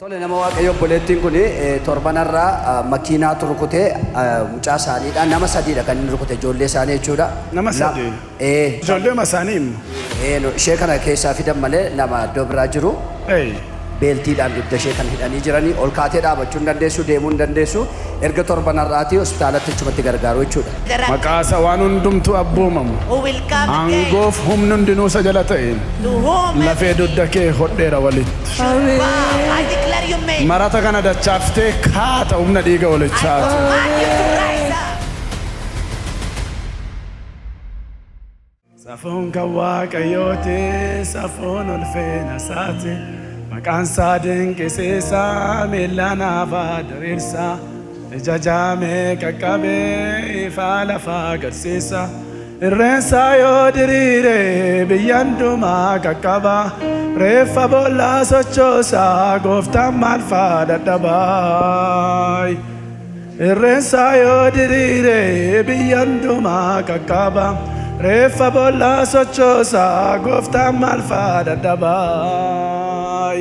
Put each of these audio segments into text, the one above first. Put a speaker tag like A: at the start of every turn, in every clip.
A: Tole nama Waaqayyo obboleettiin kun torbanarraa makiinaatu rukutee mucaa isaaniidha. Nama sadiidha kan inni rukute ijoollee isaanii jechuudha.
B: Nama sadii?
A: Ee.
B: Ijoollee isaanii immoo?
A: Ee, ishee kana keessaa fidan malee lama iddoo biraa jiru.
B: Ee.
A: Beeltiidhaan dugda ishee kan hidhanii jiranii ol kaatee dhaabachuu hin dandeessu, deemuu hin dandeessu. Erga torban har'aatii hospitaalatti achumatti gargaaru jechuudha.
B: Maqaa isa waan hundumtuu abboomamu,
C: Who will come again?
B: aangoof humni hundinuu isa jala ta'een,
C: To whom
B: lafee
C: every
B: dugda kee hodheera walitti.
C: should bow. I declare you made.
B: Marata kana dachaaftee kaata humna dhiiga
C: I
B: walichaati.
C: command you to rise up.
B: Safuun kan Waaqayyooti, safuun ulfina isaati. Maqaan isaa dinqisiisaa, miilla naafaa diriirsa. Ija jaamee qaqqabee ifaa lafaa agarsiisa. Irreensaa yoo diriire biyya hundumaa qaqqaba. Reeffa boollaa sochoosaa gooftaan maal faa dadhabaa. Irreensaa yoo diriire biyya hundumaa qaqqaba. Reeffa boollaa sochoosaa gooftaan maal faa dadhabaa.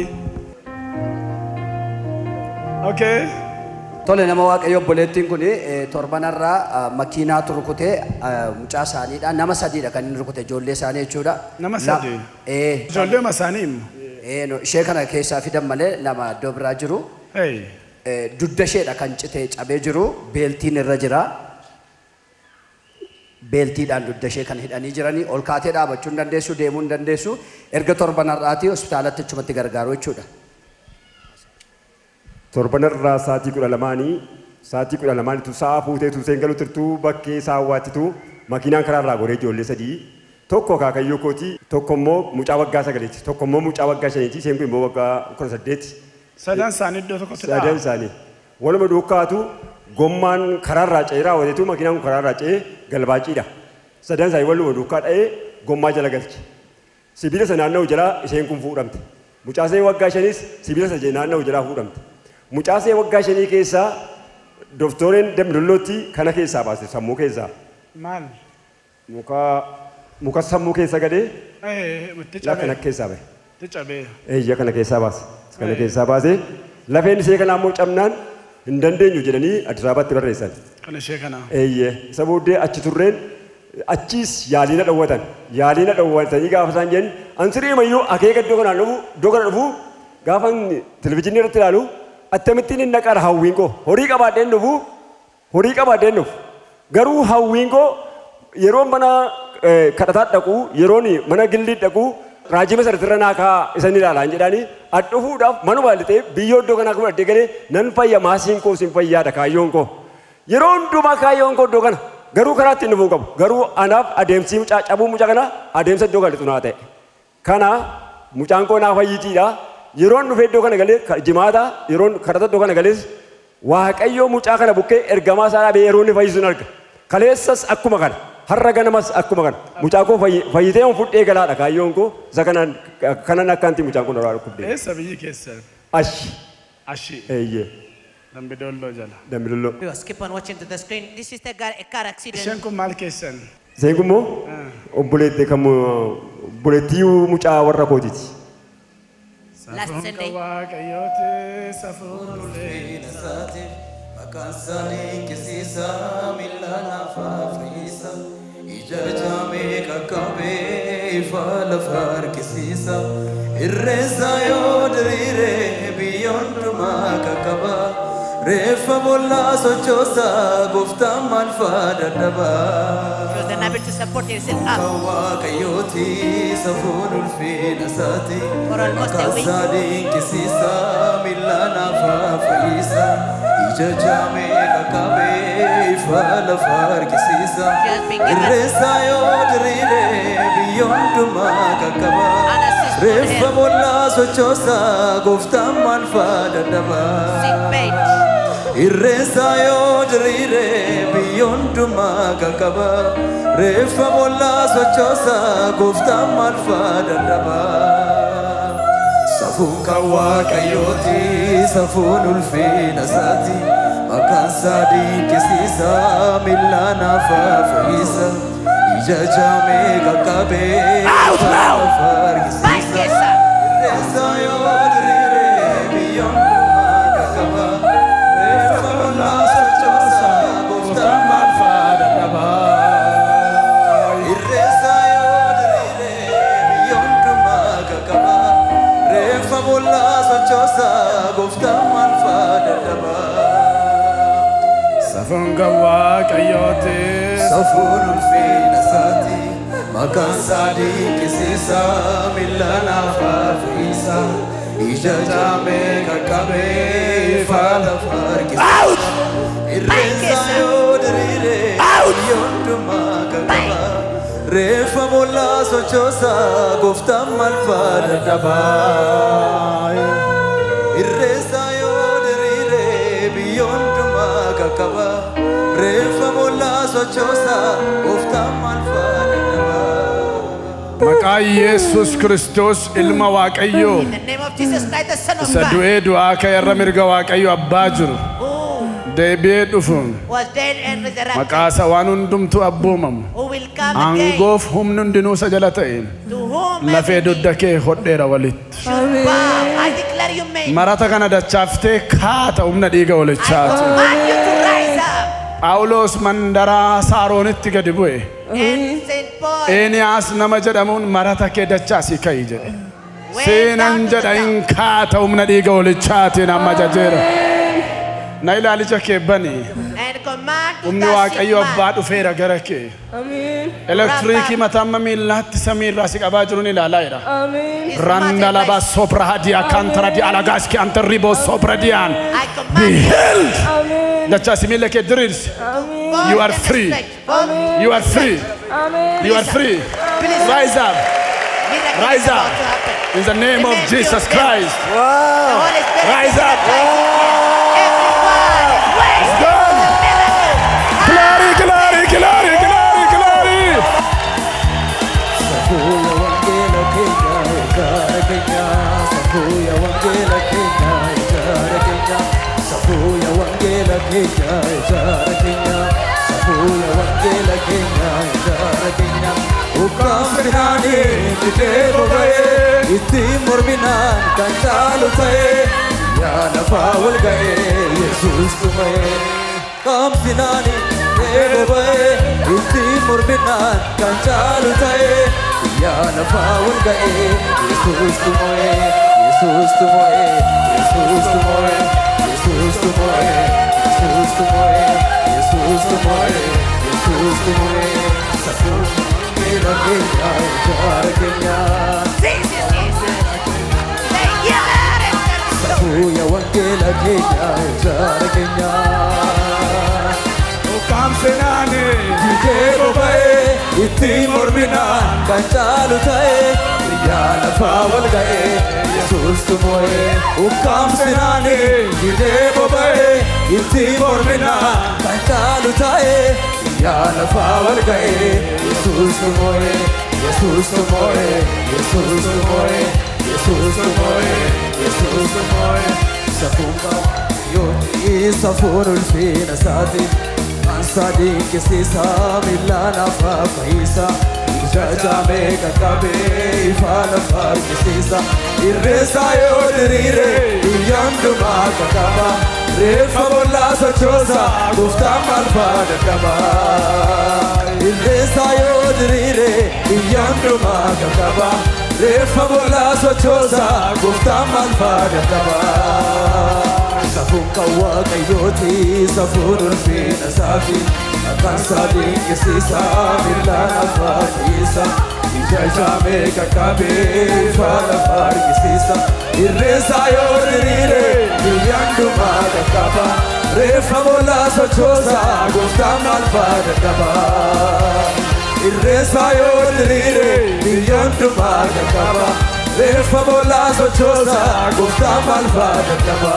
B: Okay.
A: Tole nama Waaqayyo obboleettiin kun torbanarraa makiinaatu rukutee mucaa isaaniidha. Nama sadiidha kan inni rukute ijoollee isaanii jechuudha.
B: Nama sadii?
A: Ee.
B: Ijoollee isaanii immoo?
A: Ee, ishee kana keessaa fidan malee lama iddoo biraa jiru.
B: Hey.
A: Dugda isheedha kan citee cabee jiru, beeltiin irra jira. Beeltiidhaan dugda ishee kan hidhanii jiranii ol kaatee dhaabachuu hin dandeessu, deemuu hin dandeessu. Erga torban har'aatii hospitaalatti achumatti gargaaru jechuudha.
D: Torban irraa sa'aatii 12nii sa'aatii 12nitu sa'a fuuteetu isheen galu turtuu bakkee saawwaattitu makiinaan karaa irraa goree ijoollee sadii tokko akaakayyuu kooti tokko immoo mucaa waggaa sagaliiti tokko immoo mucaa waggaa shaniiti isheen kun immoo waggaa 18.
B: Sadan isaanii iddoo tokkotti
D: Sadan
B: dha'a.
D: isaanii waluma duukkaatu gommaan karaa irraa ce'ee raawwateetu makiinaan kun karaa irraa ce'ee galbaaciidha. Sadan isaanii waluma duukkaa dha'ee gommaa jala galche. Sibiila isa naanna'u jalaa isheen kun fuudhamte. Mucaasee waggaa shaniis sibiila isa naanna'u jalaa fuudhamte. Mucaasee waggaa shanii keessaa doftooreen Dambidollootti kana keessaa baase sammuu keessaa.
B: Maal?
D: Muka muka sammuu keessa galee
B: Ee, itti
D: laa kana
B: cabee.
D: keessaa bahe.
B: Itti cabee.
D: Eeyya kana keessaa baase. Kana
B: Ee.
D: keessaa baase. Lafeen ishee kanaa immoo cabnaan hin dandeenyu jedhanii Addis Ababaatti barreessan.
B: Kan ishee kanaa.
D: Eeyyee. Isa booddee achi turreen achiis yaalii na dhowwatan. Yaalii na dhowwatanii gaafa isaan jedhan an siriimayyuu akeeka iddoo kanaan dhufu iddoo kana dhufu gaafa televizyiinii irratti ilaalu akkamittiin hin dhaqaadha hawwiin koo. Horii qabaadheen dhufu horii qabaadheen dhufu. Garuu hawwiin koo yeroon mana kadhataa dhaqu yeroon mana gillii dhaqu raajii Masarat irra naa kaa'aa isan ilaalaa hin jedhaani an dhufuudhaaf manuma lixee biyyoo iddoo kanaa fudhadhee galee nan fayya maasiin koo sin fayyaadha kaayyoon koo. Yeroo hundumaa kaayyoon koo iddoo kana garuu karaa ittiin dhufuu hin qabu. Garuu anaaf adeemsi mucaa cabuu mucaa kana adeemsa iddoo kana lixu naa ta'e. Kana mucaan koo naa fayyitiidha. Yeroon dhufee iddoo kana galee jimaata yeroon kadhata iddoo kana galees Waaqayyoo mucaa kana bukkee ergamaa isaa dhaabee yeroo inni fayyisu nan arga. Kaleessas akkuma kana har'a ganamas akkuma kana mucaa koo fayyitee fudhee galaadha kaayyoon koo isa kanan kanan akkanti mucaan kun irraa dhukkubdee.
B: Eessa biyyi keessan?
D: Ashi.
B: Ashi.
D: Eeyyee.
B: Dambidolloo jala.
D: Dambidolloo.
C: Viewers, keep on watching to the screen. This is the car, a car accident.
B: Isheen kun maal keessan?
D: Isheen kun immoo obboleettii kan obboleettii mucaa warra kootiiti.
C: Last
B: Safuun
C: Sunday.
B: kan Waaqayyooti, safuun
E: Ulfina isaatiif maqaan isaa dinqisiisa, miilla naafaa fayyisa, ija jaamee qaqqabee ifa lafa harkisiisa. Irreensaa yoo diriire biyya hundumaa qaqqaba, reeffa boollaa sochoosa gooftaan maal faa dadhaba.
C: She was unable to support herself up.
E: Kan Waaqayyooti safuun ulfina isaati.
C: For almost a
E: Maqaan
C: week.
E: isaa dinqisiisa, miilla naafaa fayyisa, ija jaamee qaqqabee ifa lafa harkisiisa.
C: She has been given
E: Irreensaa yoo diriire biyya hundumaa qaqqaba.
C: an assist on
E: Reeffa
C: her
E: boollaa sochoosa gooftaan maal faa dadhaba.
C: sick bed.
E: Irreensaa yoo diriire biyya hundumaa qaqqaba. Reeffa boollaa sochoosa gooftaan maal faa dadhaba. Safuun kan Waaqayyooti, safuun ulfina isaati. Maqaan isaa dinqisiisa, miilla naafaa fayyisa. Ija jaamee qaqqabee
C: Out now!
E: lafa
C: Back
E: argisiisa.
C: keessa.
E: Irreensaa yoo diriire biyya hundumaa gooftaan maal faa dadhabaa.
B: Safuun kan Waaqayyooti.
E: Safuun ulfina isaati, maqaan isaa dinqisiisaa, miilla naafaa fayyisa, ija jaamee qaqqabee ifa lafa harkisa. Irreensaa yoo diriire hundumaa qaqqaba. Reeffa boollaa sochoosaa, gooftaan maal faa dadhabaa. Irreessaa yoo diriire biyya hundumaa qaqqaba. Reeffa boollaa sochoosaa, gooftaan maal faa dadhabaa.
B: Maqaa Yesus Kiristoos ilma Waaqayyoo
C: In the name of Jesus Christ, the Son of
B: isa
C: God,
B: du'ee du'aa ka'e irra mirga Waaqayyo abbaa jiru
C: who
B: deebi'ee dhufuun
C: was dead and resurrected,
B: maqaa isa waan hundumtuu abboomamu
C: who will come again,
B: aangoof humni hundinuu isa jala ta'een
C: to whom
B: lafee
C: every
B: dugda
C: knee
B: kee hodheera walitti.
C: should bow. I declare you made.
B: Marata kana dachaaftee kaata humna dhiiga
C: I
B: walichaati.
C: command you to rise up.
B: Phaawulos mandaraa Saaroonitti gadi bu'e.
C: And St. Paul
B: Eeniyaas nama jedhamuun marata kee dachaasii ka'i jedhe.
C: went
B: Seenan
C: down to the
B: jedha
C: town.
B: hin kaata humna dhiiga walichaatiin amma ajajeera. Na ilaalicha kee bani.
C: And command to
B: Humni
C: that sick
B: Waaqayyo
C: man.
B: abbaa dhufeera gara kee. Elektiriikii mataa amma miillaatti samiirraa si qabaa jiruun ilaalaa jira.
C: His
B: Randalaba
C: mother
B: sopra hadia kantara di alagaski antarribo sopra dian.
C: I
B: Be
C: command you
B: healed. Dachaasi miilla kee diriirsi.
C: to
B: You are
C: and
B: free.
C: stretch. Fold.
B: You are free. You are free.
C: Please.
B: Rise up.
C: Miracle
B: Rise
C: is
B: up.
C: about to happen.
B: In the name of
C: Amen.
B: Jesus Christ.
C: The Holy Spirit
B: Rise
C: is
B: up.
C: baptizing everyone is waiting for
B: done.
C: the miracle.
B: Glory, glory, glory, glory, glory.
E: Safuuya wangeela keenya egaara keenya, safuuya wangeela keenya egaara keenya, safuuya wangeela keenya egaara keenya, safuuya wangeela keenya egaara keenya. Ukkaamsinaanii didee boba'ee ittiin morminaan kan caalu ta'ee yaa lafaa wal ga'ee Yesuus tuma'ee. Qaamsinaanii didee boba'ee ittiin morminaan kan caalu ta'ee yaa lafaa wal ga'ee Yesuus tuma'ee. Yesuus tuma'ee, Yesuus tuma'ee, Yesuus tuma'ee, Yesuus tuma'ee, Yesuus tuma'ee, Yesuus tuma'ee. Safuun wangeela keenya ijaara keenya.
C: This is Jesus. The healer and the restorer.
E: Safuuya wangeela keenya ijaara keenya.
B: Ukkaamsinaani.
E: Didee boba'ee ittiin morminaan kan caalu ta'ee yaa lafaa wal ga'ee Yesuus tuma'ee. Ukkaamsinaanii didee boba'ee ittiin morminaan kan caalu ta'ee yaa lafaa wal ga'ee Yesuus tuma'ee, Yesuus tuma'ee, Yesuus tuma'ee, Yesuus tuma'ee, Yesuus tuma'ee. Safuun Waaqayyooti, safuun ulfina isaati. Ansa dinqisiisaa, miilla nafaa fayyisa. Ija jaamee qaqqabee ifa lafa argisiisa. Irreessaa yoo diriire biyya hundumaa qaqqaba. Reeffa boollaa sochoosa, gooftaan maal faa dadhaba. Irreessaa yoo diriire biyya hundumaa qaqqaba. Reeffa boollaa sochoosa, gooftaan maal faa dadhaba. Safuun kan Waaqayyooti, safuun ulfina isaafi. Maqaan isaa dinqisiisaa, miilla nafaa fayyisa. Ija jaamee qaqqabee ifa lafa argisiisa. Irreessaa yoo diriire biyya hundumaa qaqqaba. Reeffa boollaa sochoosa, gooftaan maal faa dadhaba. Irreessaa yoo diriire biyya hundumaa qaqqaba. Reeffa boollaa sochoosa, gooftaan maal faa dadhaba.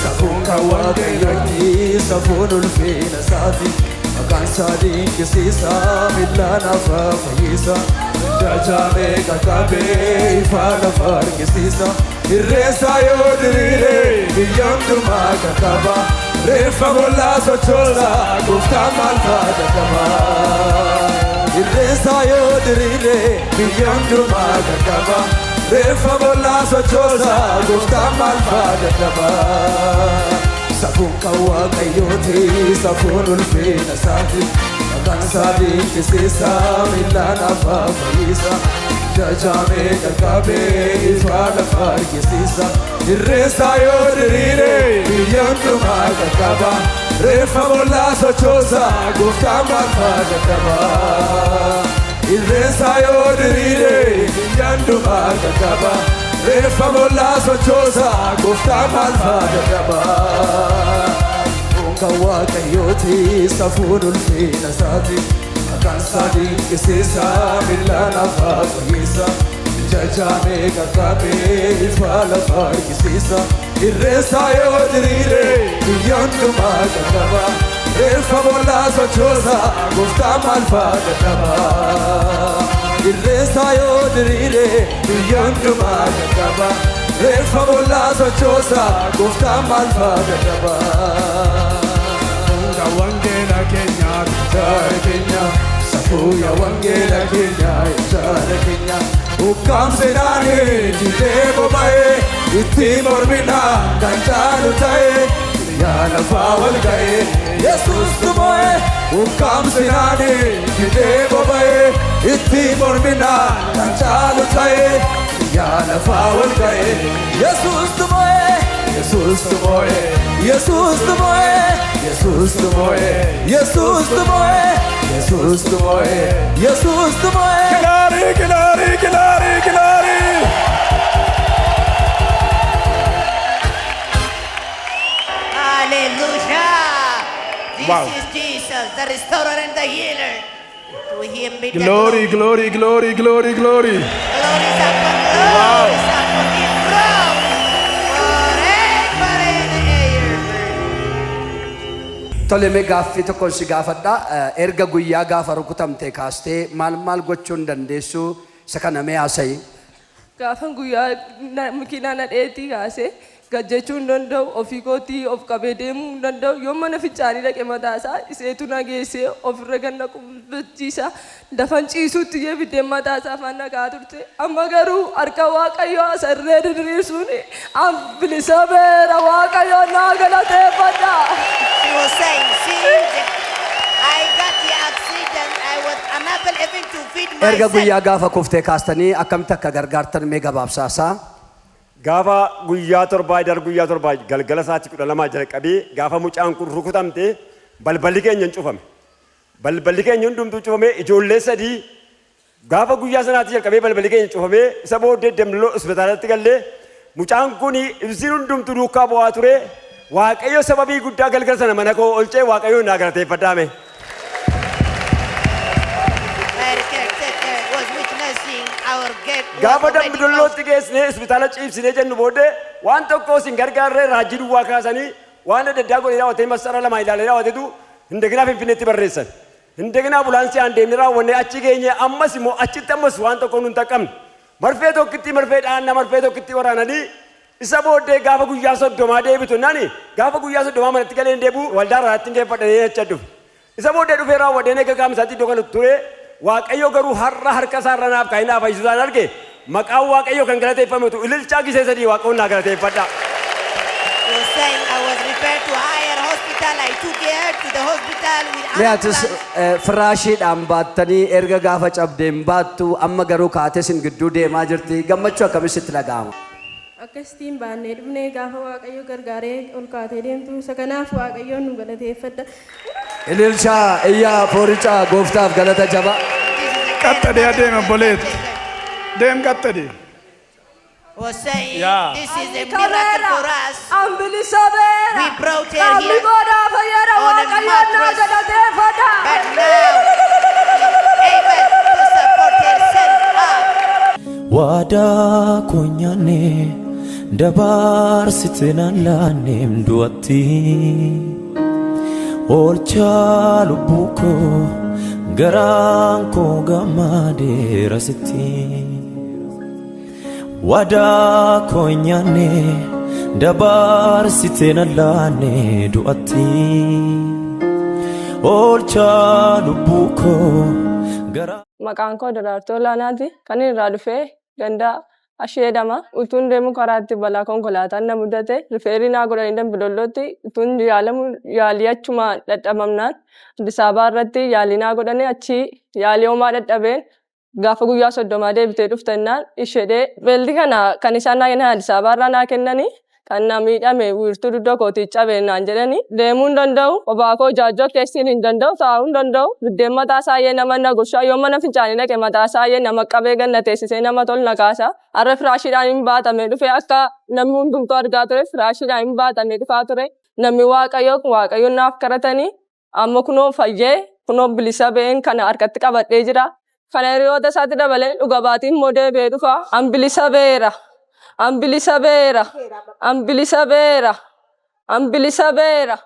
E: Safuun kan Waaqayyooti, safuun ulfina isaati. Maqaan isaa dinqisiisaa, miilla nafaa fayyisa. Ija jaamee qaqqabee ifa lafa argisiisa. Irreessaa yoo diriire biyya hundumaa qaqqaba. Reeffa boollaa sochoosa, gooftaan maal faa dadhaba. Irreessaa yoo diriire biyya hundumaa qaqqaba. Reeffa boollaa sochoosa, gooftaan maal faa dadhaba. Safuun kan Waaqayyooti, safuun ulfina isaati. Maqaan isaa dinqisiisaa, miilla nafaa fayyisa. Jajamee qaqqabee ifa lafa argisiisa. Irreessaa yoo diriire biyya hundumaa qaqqaba. Reeffa boollaa sochoosa, gooftaan maal dadhaba? Irreessaa yoo diriire biyya hundumaa qaqqaba. Reeffa boollaa sochoosa, gooftaan maal dadhaba? Kan Waaqayyooti, safuun ulfina isaati. Maqaan isaa dinqisiisaa, miilla nafaa fayyisa. Jajamee qaqqabee ifa lafa argisiisa. Irreessaa yoo diriire biyya hundumaa qaqqaba. Reeffa boollaa sochoosa, gooftaan maal dadhaba? Irreessaa yoo diriire biyya hundumaa qaqqaba. Reeffa boollaa sochoosa, gooftaan maal dadhaba? Wangeela keenya, jaara keenya, safuu yaa wangeela keenya, jaara keenya. Ukkaamsinaanii didee boba'ee, itti mormina kan caalu ta'e, yaa lafaa wal ga'ee, Yesuus mo'ee. Ukkaamsinaanii didee boba'ee, itti mormina kan caalu ta'e, yaa lafaa wal ga'ee, Yesuus mo'ee. Yesuus mo'ee, Yesuus mo'ee, Yesuus mo'ee, Yesuus mo'ee, Yesuus mo'ee, Yesuus mo'ee.
B: Glory, glory, glory, glory.
C: Hallelujah. This is Jesus, the restorer and the healer. To him be the
B: Glory, glory, glory, glory, glory.
C: Glory is upon glory is upon his throne forever and ever.
A: Tole, mee gaaffii tokkoon si gaafadha. Erga guyyaa gaafa rukutamte kaastee maal maal gochuu hin dandeessu? Isa kana mee haasa'i.
F: Gaafan guyyaa makiinaa na dheetii kaasee gajjachuu hin danda'u, ofii kootii of qabee deemuu hin danda'u. Yoo mana fincaanii dhaqe mataa isaa iseetu na geessee ofirra ganna qubbachiisa. Lafan ciisuutti iyyee biddeen mataa isaa afaan nagaa turte. Amma garuu harka Waaqayyoo isa irree diriirsuun an bilisa beera. Waaqayyoo naa galateeffadha.
C: She was saying, "See, I got the accident. I was unable even to feed
A: Erga
C: myself."
A: guyyaa gaafa kuftee kaastanii akkamitti akka gargaartan mee gabaabsaasaa.
D: Gaafa guyyaa 7, dar guyyaa 7 galgala sa'aatii 12 jalqabee gaafa mucaan kun rukutamte balballi keenya hin cufame. Balballi keenya hundumtuu cufame. Ijoollee sadii gaafa guyyaa sanaatti jalqabee balballi keenya cufamee, isa booddee Dambiloo hospitaalatti gallee mucaan kun ibsiin hundumtuu duukaa bu'aa ture. Waaqayyo sababii guddaa galgala sana mana koo olchee, Waaqayyo naa galateeffadhaame.
C: Her caretaker was witnessing our gate was
D: Gaafa
C: already closed.
D: Dambidollootti geessinee hospitaala ciibsinee jennu booddee waan tokko isin gargaarree raajii duwwaa kaasanii waan adda addaa godhee raawwatee masara lama ilaalee raawwatetu hindeginaa Finfinneetti barreessan. Hindeginaa ambulaansii aan deemnee raawwannee achi geenye, ammas immoo achitti ammas waan tokko nun taqqabne. Marfee tokkitti marfee dhaanna, marfee tokkitti waraananii, isa booddee gaafa guyyaa 30 deebitu nani gaafa guyyaa 30 manatti galee hin deebi'u, waldaa irraatti hin geeffadhanii achi dhufe. Isa booddee dhufee raawwadheen eega qaama isaatti iddoo kana ture. Waaqayyo garuu har'a harka isaarra naaf kaa'ee naaf fayyisuu isaan arge, maqaan Waaqayyo kan galateeffamutu ililchaa gisee sadii Waaqayyoon naa galateeffadha.
C: She was saying, "I was referred to higher hospital. I took her to the hospital with
A: Mee atis
C: ambulance."
A: Firaashiidhaan baattanii erga gaafa cabdeen baattu amma garuu kaatee sin gidduu deemaa jirti. Gammachuu akkamitti dhaga'ama?
F: Akkasitiin baannee dhufnee gaafa Waaqayyo gargaaree ol kaatee deemtu isa kanaaf Waaqayyoon nu galateeffadha.
A: Ililchaa, iyyaa, fooricaa gooftaaf galata jabaa.
C: This is the
B: Qaxxadee adeema obboleetti. Deem, qaxxadee.
C: Was saying, "This is a miracle
F: Kameera
C: for us."
F: an bilisa beera.
C: We brought her
F: Qaamni
C: here
F: koo fayyeera.
C: on a
F: Waaqayyoon naa
C: mattress.
F: galateeffadha.
C: But now she's able to support herself up.
E: Waadaa koo nyaanne dabarsite naan laanneem du'atti, oolchaa lubbuu koo garaan koo gammadeera sitti. Waadaa koo nyaanne dabarsite naan laanne du'atti, oolchaa lubbuu koo garaa.
F: Maqaan koo Daraartuu Olaanaati. Kan inni irraa dhufee ganda Ashee jedhama. Utuun deemu karaatti balaa konkolaataan na mudate. Refer naa godhanii Dambidollootti utuun yaalamu yaalii achuma dadhabamnaan Addis Ababaa irratti yaalii naa godhanii achii yaalii homaa dadhabeen gaafa guyyaa 30 deebitee dhuftennaan ishedhee belt kana kan isaan naa kennan Addis Ababaa irraa naa kennanii kan na miidhame wiirtuu dugda kootii cabe naan jedhani. Deemuu hin danda'u, kophaa koo ijaajjoo keessin hin danda'u, taa'uu hin danda'u. Biddeen mataa isaayyee nama na gurshaa, yoo mana fincaanii dhaqe mataa isaayyee nama qabee gad na teessisee nama tol na kaasa. Har'a firaashiidhaan hin baatamee dhufe, akka namni hundumtuu argaa ture firaashiidhaan hin baatamee dhufaa ture. Namni Waaqayyo Waaqayyo naaf kadhatanii amma kunoo fayyee, kunoo bilisa ba'een kana harkatti qabadhee jira. Kana hiriyoota isaatti dabalee dhuga baatiin immoo deebi'ee dhufa. An bilisa ba'eera. An bilisa ba'eera. An bilisa ba'eera. An bilisa ba'eera.